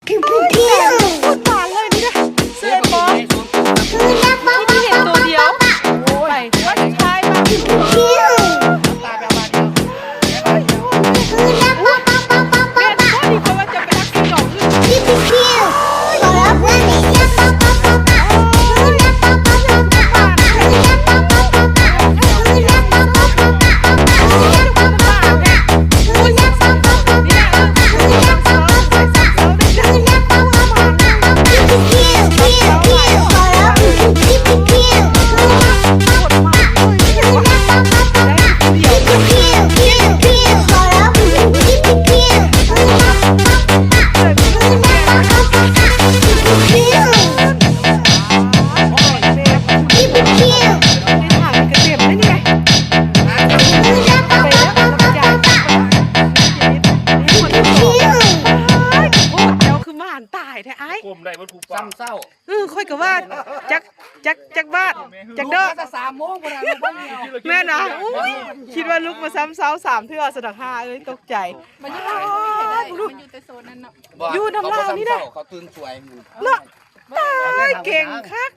Pew, pew, pew. ໂຄດຫວານເລີຍນີ້ນະ ເຊີຍບອກ ມີໃຫ້ເຫັນໂຕດຽວ ໄປ ວ່າສຸດທ້າຍວ່າ ແມ່ນບໍ່ ນີ້ຂ້ອຍວ່າຈະໄປຮັກຊິດອກອື່ນ ຕາຍແທ້ອ້າຍ ກົ້ມໄດ້ເບິດຜູ້ປ່າ ຊ້ຳເຊົາ ເອີ ຂ້ອຍກໍວ່າ ຈັກ ຈັກ ຈັກບາດ ຈັກດອກ ແຕ່ສາມໂມງພຸ້ນນະ ແມ່ນຫວາ? ອຸ້ຍ ຄິດວ່າລຸກມາຊ້ຳເຊົາສາມເທື່ອຊັ້ນດອກ ຫ່າເອີຍ ຕົກໃຈ ມັນຢູ່ໃນ ມັນຢູ່ແຕ່ໂຊນນັ້ນເນາະ ຢູ່ນຳລາວນີ້ແຫຼະ ເຂົາຕື່ນສວຍ ເນາະ ຕາຍ ເກັ່ງຄັກ.